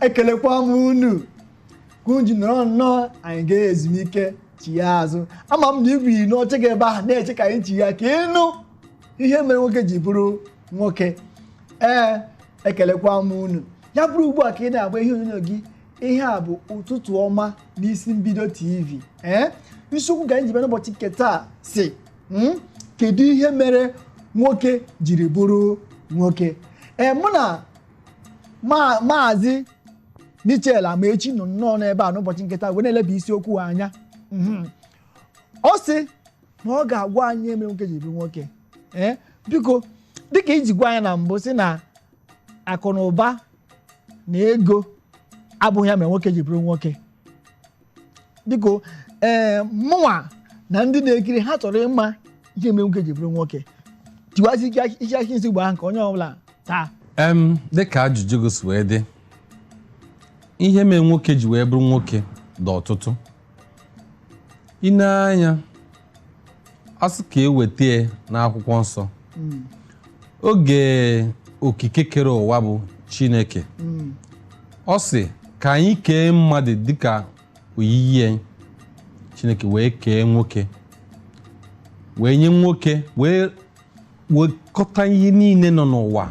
Ekelekwa m unu ka unu ji nọrọ nnọọ. Anyị gaa ezumike, chigha azụ. Ama m na igwe n'oche gị ebe ahụ na-eche ka anyị chigha ka ịnụ ihe mere nwoke ji bụrụ nwoke. Ee, ekelekwa m unu. Ya bụrụ ugbu a ka ị na-agba ihe onyonyo gị, ihe a bụ Ụtụtụ Ọma n'Isi Mbido TV. Ee, isiokwu ka anyị ji bịa n'ụbọchị nke taa si kedu ihe mere nwoke jiri bụrụ nwoke? Ee, mụ na Maazị Michel Amaechi nọ nnọọ n'ebe a n'ụbọchị nke taa wee na-eleba isiokwu anya. Ọ sị na ọ ga-agwa anyị ihe mere nwoke ji bụrụ nwoke. Ee, biko, dịka iji gwa anyị na mbụ sị na akụ na ụba na ego abụghị ya mere nwoke ji bụrụ nwoke, biko, ee, mụnwa na ndị na-ekiri ha chọrọ ịma ihe mere nwoke ji bụrụ nwoke. Tiwazi ike isi aka isi ugbo ahụ ka onye ọbụla taa. Dịka ajụjụ gị si wee dị, ihe mere nwoke ji wee bụrụ nwoke dị ọtụtụ. I nee anya, asị ka e weta ya n'akwụkwọ nsọ, oge okike kere ụwa bụ Chineke, ọ sị ka anyị kee mmadụ dịka oyiyi ya. Chineke wee kee nwoke, wee nye nwoke, wee wekọta ihe niile nọ n'ụwa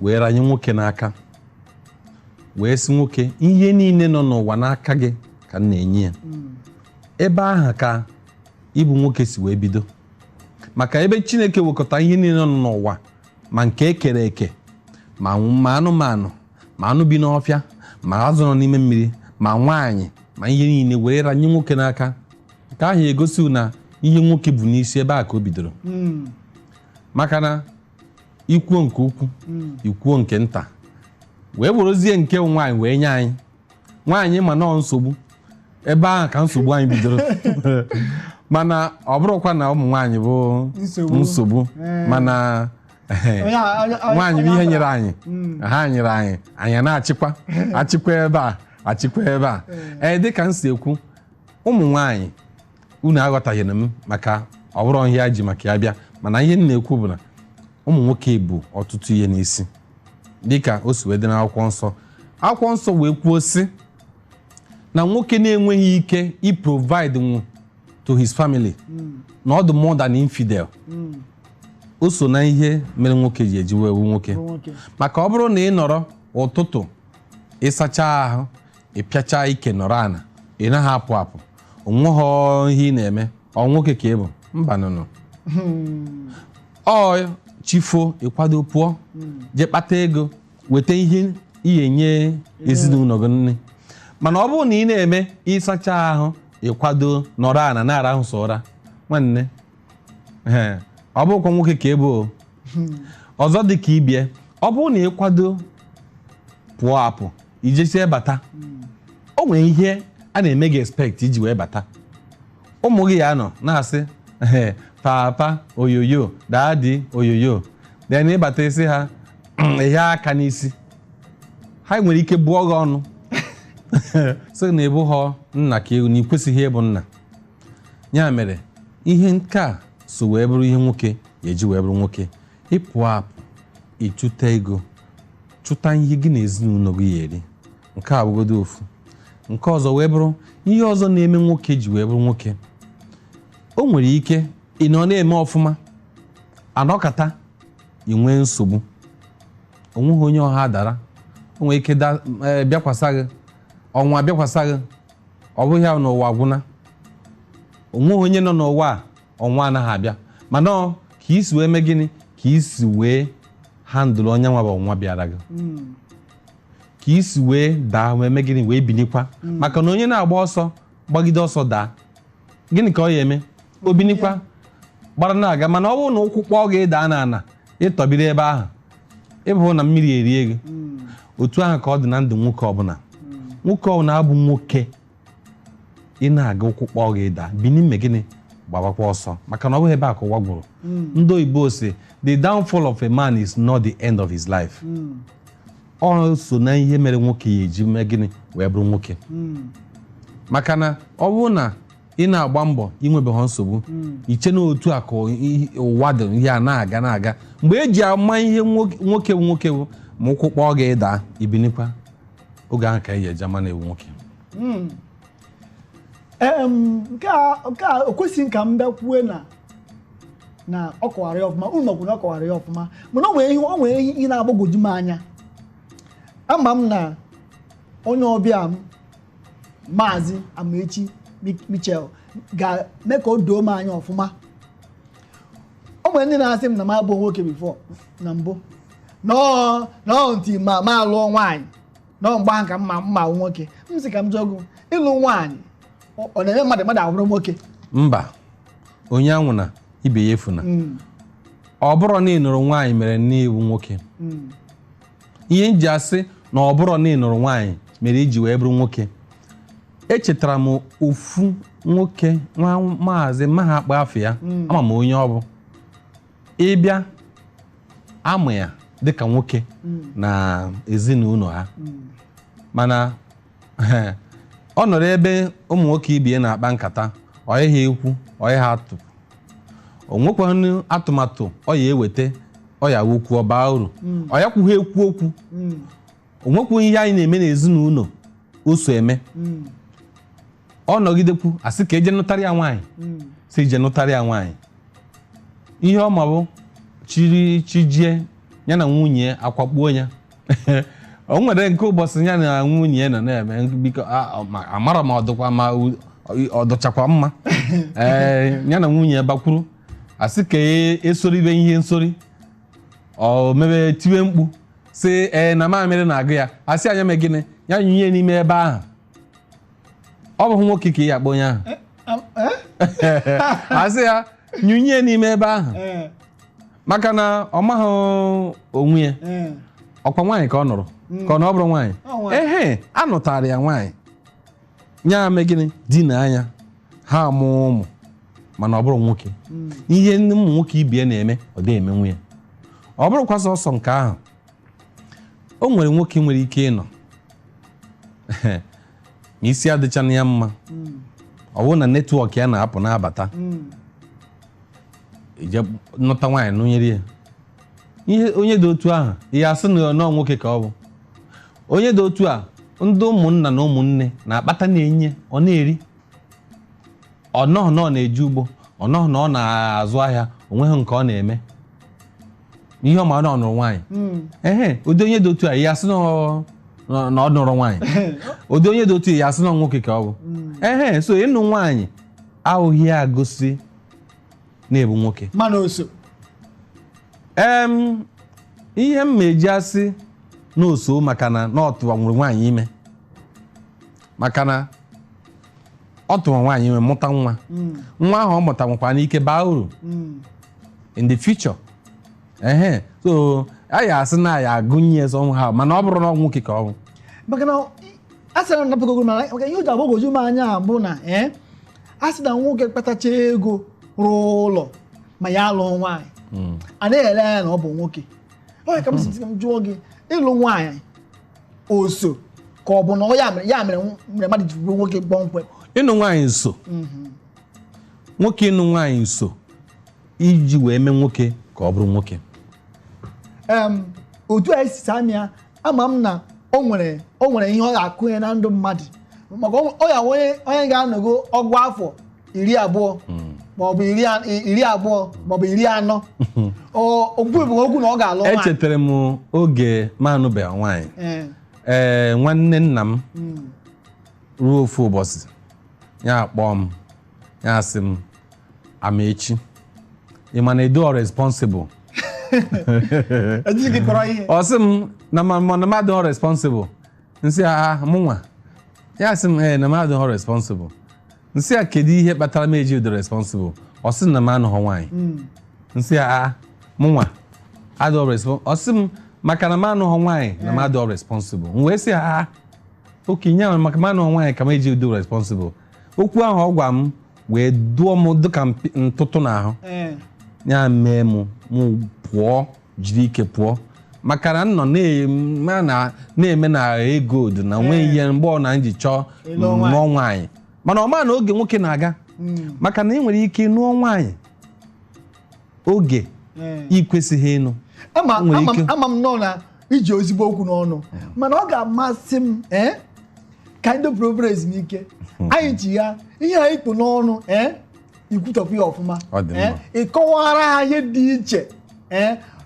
wee ranye nwoke n'aka, wee sị nwoke, ihe niile nọ n'ụwa n'aka gị ka m na-enye ya. Ebe ahụ ka ịbụ nwoke si wee bido, maka ebe Chineke wekọta ihe niile nọ n'ụwa, ma nke ekere eke, ma anụmanụ, ma anụ bi n'ọfịa, ma azụ nọ n'ime mmiri, ma nwaanyị, ma ihe niile, were ranye nwoke n'aka. Nke ahụ egosi na ihe nwoke bụ n'isi, ebe a ka o bidoro, maka na ikwuo nke ukwu, ikwuo nke nta, wee werezie nke nwaanyị wee nye anyị nwaanyị. Ma nọọ nsogbu ebe ahụ ka nsogbu anyị bidoro. Mana ọ bụrụkwa na ụmụ nwaanyị bụ nsogbu. Nsogbu. Mana nwaanyị bụ ihe nyere anyị, ha nyere anyị, anyị na-achịkwa achịkwa ebe a, achịkwa ebe a. Ee, dịka m si ekwu, ụmụ nwaanyị, unu aghọtaghịrị m, maka ọ bụrụ ihe a ji maka ya bịa. Mana ihe m na-ekwu bụ na ụmụ nwoke bụ ọtụtụ ihe n'isi, dịka o si wee dị n'akwụkwọ nsọ. Akwụkwọ nsọ wee kwuo sị na nwoke na-enweghị ike i-provide nwu to his family, na ọ dị more than infidel. O so na ihe mere nwoke ji eji wee wu nwoke. Bụ nwoke. Maka ọ bụrụ na ị nọrọ ụtụtụ, ịsacha ahụ, ịpịacha ike, nọrọ ana, ị naghị apụ apụ, onweghị ihe ị na-eme, ọ nwoke ka ị bụ? Mba, nụnụ. Ọ chifo, ịkwado pụọ, jee kpata ego, weta ihe ị ga-enye ezinụlọ gị nri. Mana ọ bụrụ na ị na-eme ịsacha ahụ, ịkwado, nọrọ ana, na-arahụ sọ ụra, nwanne, ee, ọ bụrụkwa nwoke ka ị bụ o. Ọzọ dị ka ibie, ọ bụrụ na ịkwado pụọ apụ, ijesie bata, o nwere ihe a na-eme gị expect iji wee bata. Ụmụ gị ya nọ na-asị, "Ee, papa oyoyo, daddy oyoyo." Then ịbata, isi ha ihe aka n'isi, ha nwere ike bụọ gị ọnụ, sị na ịbụ họ nna ka ewu, na ị kwesịghị ịbụ nna. Ya mere ihe nke a so wee bụrụ ihe nwoke ga-eji wee bụrụ nwoke: ịpụ apụ, ịchụta ego, chụta ihe gị na ezinụlọ gị ya eri. Nke a bụgodo ofu. Nke ọzọ wee bụrụ ihe ọzọ na-eme nwoke ji wee bụrụ nwoke, o nwere ike ị nọ na-eme ọfụma, anọkata ị nwee nsogbu, onweghị onye ọha dara, o nwere ike bịakwasa gị ọnwa, bịakwasa gị. Ọ bụghị ya n'ụwa gwụna, onweghị onye nọ n'ụwa a ọnwa anaghị abịa. Mana ọ ka isi wee mee gịnị, ka isi wee handle onye nwa bụ ọnwa bịara gị, ka isi wee daa, wee mee gịnị, wee bilikwa. Maka na onye na-agba ọsọ gbagide ọsọ daa, gịnị ka ọ ya eme? O bilikwa, gbara na-aga. Mana ọ bụrụ na ụkwụ kpọọ gị, daa n'ala, ịtọbiri ebe ahụ, ịbụ na mmiri erie gị. Otu ahụ ka ọ dị na ndụ nwoke ọbụla. Nwoke ọbụla abụ nwoke, ị na-aga, ụkwụ kpọọ gị, daa, bini, mme gịnị, gbabakwa ọsọ, maka na ọ bụghị ebe a ka ụwa gwụrụ. Ndị oyibo si, "The downfall of a man is not the end of his life." Ọ so na ihe mere nwoke ya eji mee gịnị, wee bụrụ nwoke. Maka na ọ bụrụ na ị na-agba mbọ, inwebeghị nsogbu, iche na otu a ka ụwa dị, ihe a na-aga na-aga. Mgbe eji ama ihe nwoke bụ nwoke bụ ma ụkwụ kpọọ gị, daa, ibinikwa. Oge ahụ ka anyị ji eje ama na ewu nwoke. Nke a o kwesịghị ka m bịa kwue na ọ kọwara ya ọfụma. Unu nọkwu na ọ kọwara ya ọfụma, mana o nwere ihe na-agbagwoju m anya. Ama m na onye ọbịa m, Maazị Amaechi Michel, ga-eme ka o doo m anya ọfụma. O nwere ndị na-asị m na m abụ nwoke before na mbụ, nọọ ntị ma alụọ nwaanyị, nọọ mgbe ahụ ka mma mma awụ nwoke. M sị ka m jụọ gị, ịlụ nwaanyị ọ na-eme mmadụ abụrụ nwoke? Mba, onye anwụ na ibe ya efuna. Ọ bụrụ na ị nụrụ nwaanyị mere na ịbụ nwoke. Ihe m ji asị na ọ bụrụ na ị nụrụ nwaanyị mere iji wee bụrụ nwoke, echetara m ofu nwoke, nwa maazị maha akpa afọ ya, ama m onye ọ bụ. Ịbịa amụ ya dịka nwoke na ezinụlọ ha, mana ọ nọrọ ebe ụmụ nwoke ibie na-akpa nkata, ọ ha ekwu, ọ ha atụ, o nwekwaghị atụmatụ ọ ya eweta, ọ ya okwu ọ baa uru, ọ ya kwughị ekwu okwu. O nwekwaghị ihe anyị na-eme n'ezinụlọ o so eme. Ọ nọgidekwu, asị ka eje nụtarị ya nwaanyị, si ije nụtarị ya nwaanyị. Ihe ọ ma bụ chiri chijie ya na nwunye ya akwakpuo ya. O nwere nke ụbọchị ya na nwunye ya nọ na-eme, biko, amara ma ọ dịkwa ma ọ dọchakwa mma. Ee, ya na nwunye ya bakwuru, asị ka esoribe ihe nsori, ọ mebe tiwe mkpu si ee na mamịrị na-agụ ya. Asị anya mee gịnị? Ya nyunye n'ime ebe ahụ. Ọ bụghị nwoke ka ị ya akpọ onye ahụ. Asị ya nyunye n'ime ebe ahụ, maka na ọ maghị onwe ya. Ọkwa nwaanyị ka ọ nụrụ, ka ọ na ọ bụrụ nwaanyị? Ọ nwaanyị. Ehe, a nụtara ya nwaanyị, nya mee gịnị? Dina anya ha, amụọ ụmụ, mana ọ bụrụ nwoke. Ihe ndị ụmụ nwoke ibie na-eme, ọ dị eme nwunye. Ọ bụrụkwa sọsọ nke ahụ, o nwere nwoke nwere ike ịnọ ma isi adịchana ya mma, ọ bụrụ na network ya na-apụ na-abata, ije nụta nwaanyị nụnyere ya. Ihe onye dị otu ahụ, ihe asị na nọọ nwoke ka ọ bụ. Onye dị otu a, ndị ụmụnna na ụmụnne na-akpata na-enye, ọ na-eri. Ọ nọghị na ọ na-eje ugbo, ọ nọghị na ọ na-azụ ahịa, o nweghị nke ọ na-eme. Ihe ọ ma na ọ nụrụ nwaanyị. Ehe, ụdị onye dị otu a, ihe asị na ọ nụrụ nwaanyị. Ụdị onye dị otu a, ihe asị na ọ nwoke ka ọ bụ. Ehe, so ịnụ nwaanyị ahụghị ya gosi na-ebu nwoke. Mana oso? Ihe m ma eji asị na oso, maka na ọ tụwa nwere nwaanyị ime, maka na ọ tụwa nwaanyị ime, mụta nwa. Nwa ahụ ọ mụta nwekwa n'ike baa uru in the future. Ehe, so a ya asị na ya agụnye somehow, mana ọ bụrụ na ọ nwoke ka ọ bụ. Maka na a sịra na napụgogo, mana maka ihe o ji agbagwoju m anya bụ na a sị na nwoke kpatacha ego, rụọ ụlọ, ma ya alụọ nwaanyị, a na-ele anya na ọ bụ nwoke. Ọ ka m si m jụọ gị, ịlụ nwaanyị oso, ka ọ bụ na ọ ya mere mmadụ ji bụrụ nwoke kpọmkwem? Ịnụ nwaanyị so nwoke, ịnụ nwaanyị so iji wee mee nwoke ka ọ bụrụ nwoke. Otu a esi amị ya, ama m na o nwere ihe ọ ga-akụnye na ndụ mmadụ, maka ọ ya onye ga-anọgo ọgụ afọ 20 maọbụ 20 maọbụ 40, o kwubeghị okwu na ọ ga-alụ nwaanyị. Echetara m oge m anụbeghị nwaanyị. Ee. Ee, nwanne nna m ruo ofu ụbọchị, ya akpọọ m, ya asị m, "Amaechi, ị ma na edo responsible?" Ejighị gị kpọrọ ihe. Ọ sị m na ma na m adịghị responsible. Nsị ha mụnwa, ya sị m ee na m adịghị responsible. Nsị ya, kedu ihe kpatara m eji dị responsible? Ọ sị na m anụghọ nwaanyị. Nsị ya, a mụnwa adịghị responsible? Ọ sị m maka na m anụghọ nwaanyị na m adịghị responsible. M wee sị ya, a okenye ahụ, maka m anụghọ nwaanyị ka m eji dị responsible? Okwu ahụ ọ gwa m wee dụọ m dịka ntụtụ n'ahụ. Ya mee mụ pụọ, jiri ike pụọ, maka na nnọ na-eme na ego dị na nwee ihe mgbe ọ na nji chọọ Ịlụ nwaanyị. nụọ nwaanyị. Mana ọ ma na oge nwoke na-aga, maka na ị nwere ike nụọ nwaanyị oge ị kwesịghị ịnụ. Ama O nwere ama ike. Ama m nọ na Iji ozigbo okwu n'ọnụ, mana ọ ga-amasị m ka anyị dopụrụ obere ezumike, anyị ji ya ihe anyị kpụ n'ọnụ, ikwutọpụ ya ọfụma. Ọ dị mma. Ị kọwara ha ihe dị iche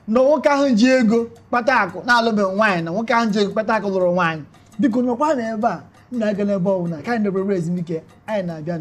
na nwoke ahụ ji ego kpata akụ na-alụbeghị nwaanyị na nwoke ahụ ji ego kpata akụ lụrụ nwaanyị. Biko, nọkwa n'ebe a, nna, aga n'ebe ọbụla. Ka anyị dopụrụ obere ezumike, anyị na-abịa.